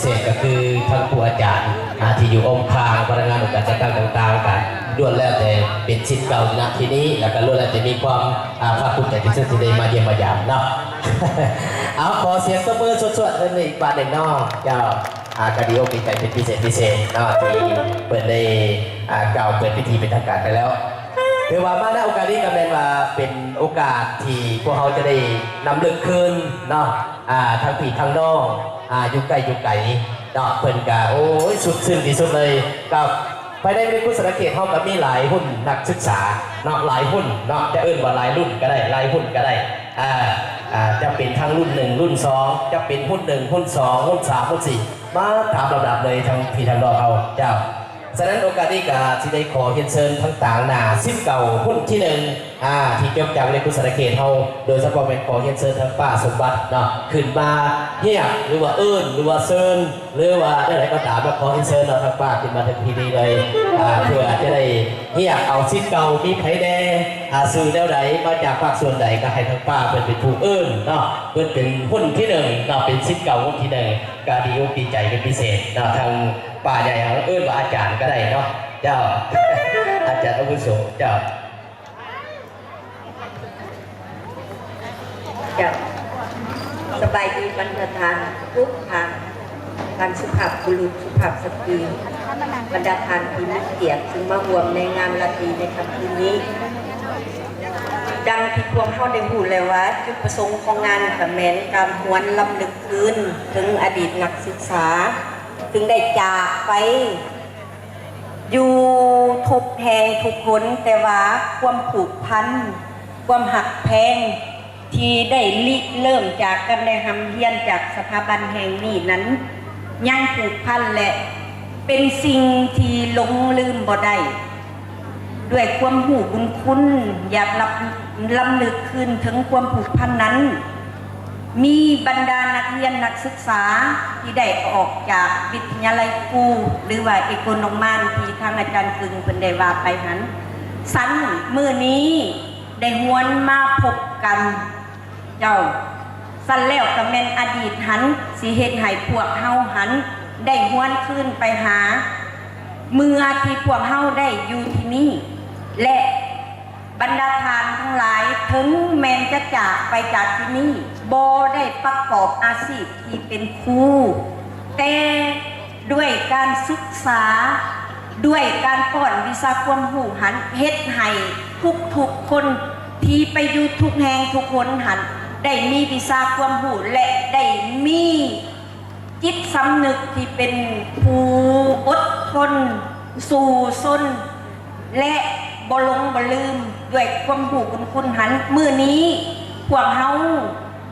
ເສດກໍຄືທັງຄູອາຈານ ອ່າ ທີ່ຢູ່ອ້ອມຂ້າງ ພະນັກງານອົງການຈັດຕັ້ງຕ່າງໆ ກໍລ້ວນແລ້ວແຕ່ເປັນສິດເກົ່າຢູ່ນະທີ່ນີ້ ແລ້ວກໍລ້ວນແລ້ວແຕ່ມີຄວາມ ອ່າ ພາກພູມໃຈທີ່ສຸດທີ່ໄດ້ມາຢ້ຽມມາຢາມເນາະ. ເອົາ ຂໍສຽງຕົບມືສວດໆ ເພິ່ນອີກບາດໜຶ່ງເນາະ ເຈົ້າ. ອ່າ ກໍດີອົກດີໃຈເປັນພິເສດພິເສດເນາະ ທີ່ເພິ່ນໄດ້ ອ່າ ກ່າວເປີດພິທີເປັນທາງການໄປແລ້ວ. ຖືວ່າມາໃນໂອກາດນີ້ກໍແມ່ນວ່າເປັນໂອກາດທີ່ພວກເຮົາຈະໄດ້ລຳລຶກຄືນເນາະ ອ່າ ທັງພີ່ທັງນ້ອງ ອ່າ ຢູ່ໃກ້ຢູ່ໄກເນາະ ເພິ່ນກໍ ໂອ້ຍ ຊຸດຊື່ນທີ່ສຸດເລີຍ. ກໍພາຍໃນວິທະຍາໄລຄູສະຫວັນນະເຂດເຮົາກໍມີຫຼາຍຮຸ່ນນັກສຶກສາເນາະ ຫຼາຍຮຸ່ນເນາະ ຈະເອີ້ນວ່າຫຼາຍລຸ້ນກໍໄດ້ ຫຼາຍຮຸ່ນກໍໄດ້ ອ່າ ອ່າ ຈະເປັນທັງລຸ້ນໜຶ່ງ ລຸ້ນສອງ ຈະເປັນຮຸ່ນໜຶ່ງ ຮຸ່ນສອງ ຮຸ່ນສາມ ຮຸ່ນສີ່ ມາຕາມລຳດັບເລີຍ ທັງພີ່ທັງນ້ອງເຮົາເຈົ້າ. ສະນັ້ນໂອກາດນີ້ກໍຊິໄດ້ຂໍຮຽນເຊີນທາງຕາງໜ້າສິບເກົ້າຮຸ່ນທີໜຶ່ງ ອ່າ ທີ່ຈົບຈາກວິທະຍາໄລຄູສະຫວັນນະເຂດເຮົາ ໂດຍສະເພາະແມ່ນຂໍຮຽນເຊີນທາງປ້າສົມບັດເນາະ ຂຶ້ນມາຮຽກ ຫຼືວ່າເອີ້ນ ຫຼືວ່າເຊີນ ຫຼືວ່າແນວໃດກໍຕາມເນາະ ຂໍຮຽນເຊີນເນາະ ທາງປ້າຂຶ້ນມາເທິງທີ່ນີ້ເລີຍ ອ່າ ເພື່ອຈະໄດ້ຮຽກເອົາສິດເກົ່າ ມີໃຜແດ່ ອ່າ ຊື່ແນວໃດ ມາຈາກພາກສ່ວນໃດ ກໍໃຫ້ທາງປ້າເພິ່ນເປັນຜູ້ເອີ້ນເນາະ ເພິ່ນເປັນຮຸ່ນທີໜຶ່ງເນາະ ເປັນສິດເກົ່າຮຸ່ນທີໜຶ່ງ ກໍດີອົກດີໃຈເປັນພິເສດເນາະ. ທາງປ້າໃຫຍ່ເຮົາເອີ້ນວ່າອາຈານກໍໄດ້ເນາະ ເຈົ້າ ອາຈານອາວຸໂສເຈົ້າ. ເຈົ້າ ສະບາຍດີບັນດາທ່ານທຸກທ່ານ ທ່ານສຸພາບບຸລຸດ ສຸພາບສະຕີ ບັນດາທ່ານທີ່ມີກຽດ ຊຶ່ງມາຮ່ວມໃນງານລາຕີໃນຄ່ຳຄືນນີ້. ດັ່ງທີ່ພວກເຮົາໄດ້ຮູ້ແລ້ວວ່າ ຈຸດປະສົງຂອງງານກໍແມ່ນການຫວນລຳລຶກຄືນເຖິງອະດີດນັກສຶກສາ ຊຶ່ງໄດ້ຈາກໄປ ຢູ່ທຸກແຫ່ງທຸກຫົນ, ແຕ່ວ່າຄວາມຜູກພັນ, ຄວາມຮັກແພງທີ່ໄດ້ລິເລີ່ມຈາກການໄດ້ຮ່ຳຮຽນຈາກສະຖາບັນແຫ່ງນີ້ນັ້ນ ຍັງຜູກພັນ ແລະ ເປັນສິ່ງທີ່ຫຼົງລືມບໍ່ໄດ້. ດ້ວຍຄວາມຮູ້ບຸນຄຸນ ຢາກລຳ ລຳລຶກຄືນເຖິງຄວາມຜູກພັນນັ້ນ, ມີບັນດານັກຮຽນນັກສຶກສາທີ່ໄດ້ອອກຈາກວິທະຍາໄລຄູ ຫຼືວ່າເອໂກນໍມານ ທີ່ທາງອາຈານກຶງເພິ່ນໄດ້ວ່າໄປຫັ້ນ, ຊັ້ນມື້ນີ້ໄດ້ຫວນມາພົບກັນເຈົ້າ. ຊັ້ນແລ້ວກໍແມ່ນອະດີດຫັ້ນ ຊິເຮັດໃຫ້ພວກເຮົາຫັ້ນໄດ້ຫວນຄືນໄປຫາເມື່ອທີ່ພວກເຮົາໄດ້ຢູ່ທີ່ນີ້ ແລະ ບັນດາທ່ານທັງຫຼາຍ ເຖິງແມ່ນຈະຈາກໄປຈາກທີ່ນີ້ ບໍ່ໄດ້ປະກອບອາຊີບທີ່ເປັນຄູ, ແຕ່ດ້ວຍການສຶກສາ, ດ້ວຍການປ້ອນວິຊາຄວາມຮູ້ຫັ້ນ ເຮັດໃຫ້ທຸກໆຄົນທີ່ໄປຢູ່ທຸກແຫ່ງທຸກຫົນຫັ້ນ ໄດ້ມີວິຊາຄວາມຮູ້ ແລະ ໄດ້ມີ ຈິດສຳນຶກທີ່ເປັນຜູ້ອົດທົນ, ສູ້ຊົນ ແລະ ບໍ່ຫຼົງບໍ່ລືມດ້ວຍຄວາມຮູ້ບຸນຄຸນຫັ້ນ, ມື້ນີ້ພວກເຮົາ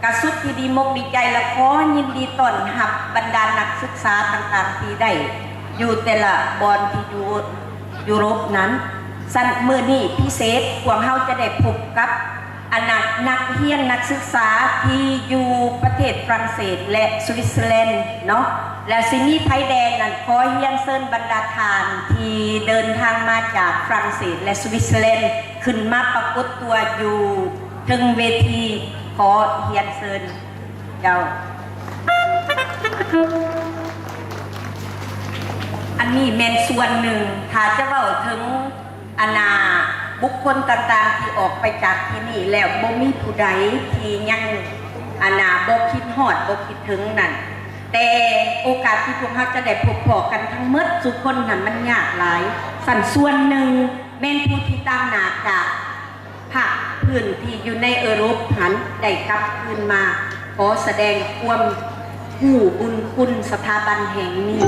ກະສຸດທີ່ດີມົກດີໃຈ ແລະ ຂໍຍິນດີຕ້ອນຮັບບັນດານັກສຶກສາຕ່າງໆທີ່ໄດ້ຢູ່ແຕ່ລະບ່ອນທີ່ຢູ່ຢູໂຣບນັ້ນ. ຊັ້ນມື້ນີ້ພິເສດ ພວກເຮົາຈະໄດ້ພົບກັບ ອັນນະ ນັກຮຽນນັກສຶກສາທີ່ຢູ່ປະເທດຝຣັ່ງເສດ ແລະ ສະວິດເຊີແລນເນາະ ແລະ ຊິມີໃຜແດ່ນັ້ນ ຂໍຮຽນເຊີນບັນດາທ່ານທີ່ເດີນທາງມາຈາກຝຣັ່ງເສດ ແລະ ສະວິດເຊີແລນ ຂຶ້ນມາປາກົດຕົວຢູ່ເທິງເວທີ ຂໍຮຽນເຊີນເຈົ້າ. ອັນນີ້ແມ່ນສ່ວນໜຶ່ງ ຖ້າຈະເວົ້າເຖິງ ອັນນ່າ ບຸກຄົນຕ່າງໆທີ່ອອກໄປຈາກທີ່ນີ້ແລ້ວ ບໍ່ມີຜູ້ໃດທີ່ຍັງ ອັນນ່າ ບໍ່ຄິດຮອດ ບໍ່ຄິດເຖິງນັ້ນ, ແຕ່ໂອກາດທີ່ພວກເຮົາຈະໄດ້ພົບພໍ້ກັນທັງໝົດສູ່ຄົນນັ້ນ ມັນຍາກຫຼາຍ. ຊັ້ນສ່ວນໜຶ່ງແມ່ນຜູ້ທີ່ຕາງໜ້າຈາກພາກພື້ນທີ່ຢູ່ໃນເອີຣົບຫັ້ນ ໄດ້ກັບຄືນມາ ຂໍສະແດງຄວາມ ຮູ້ບຸນຄຸນສະຖາບັນແຫ່ງນີ້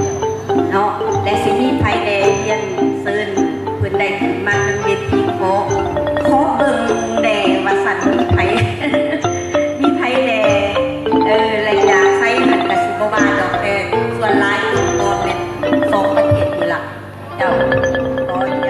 ເນາະ ແລະ ຊິມີໃຜແດ່ຮຽນເຊີນເພິ່ນໄດ້ຂຶ້ນມາເທິງເວທີ ຂໍ ຂໍເບິ່ງແດ່ວ່າຊັ້ນ ມີໃຜ ມີໃຜແດ່ ເອີ ແລະ ຢາກໃສ່ຫັ້ນກະຊິບໍ່ວ່າດອກ ແຕ່ສ່ວນຫຼາຍຕົວຕອນແມ່ນສອງປະເທດນີ້ລະ ເຈົ້າ ຂໍຮຽນ